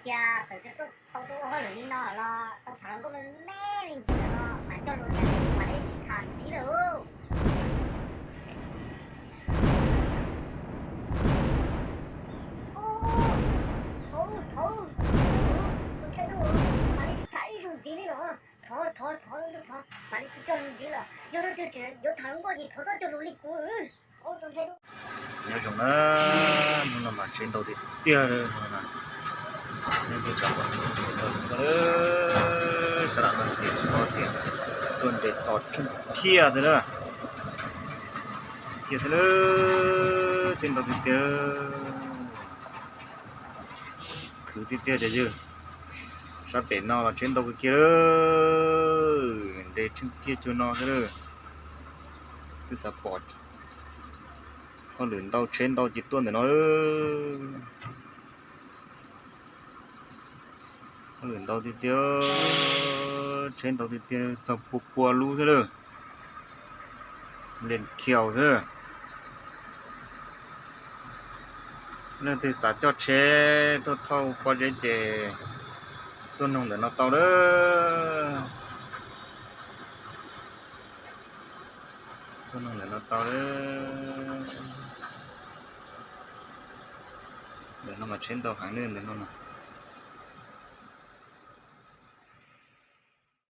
Tias txawm tias tuaj tau tuaj ua hauj lwm li no los tau tham hluas nkauj me me li ntsis lawm no mas coj lus tias mam li tsis tham ntxiv lawm. Thov, thov, tus ntxhais no mam li tsis tham ib zaug ntxiv li los. Thov, thov, thov, thov, mam li tsis coj lus ntxiv lawm. Yog leej twg tseem yuav tham hluas nkauj ces thov txhob coj lus li kuv. Nyob zoo na, hnub no mas tsheb ntau tiag tiag. Sab laj no ces tsis paub tias tuaj nres tos tsheej phiaj xwb na. Phiaj xwb na, tsheb ntau tiag tiag. Khwv tiag tiag cov yawg. Sab pem no los tsheb ntau kawg kiag lawm, nres tsheej phiaj cuag no xwb lawm. Twb xav pom hauj lwm ntau tsheb ntau ces tuaj ntawm no. Hauj lwm ntau tiag tiag, tsheb ntau tiag tiag, txog pua pua lub xwb lawm. Len khiaus xwb. Leej twg xav coj tsheb tuaj thauj pob zeb ces tuaj noog ntawm no tau lawm. Tuaj noog ntawm no tau lawm. Ntawm no mas tsheb ntau heev li ntawm no.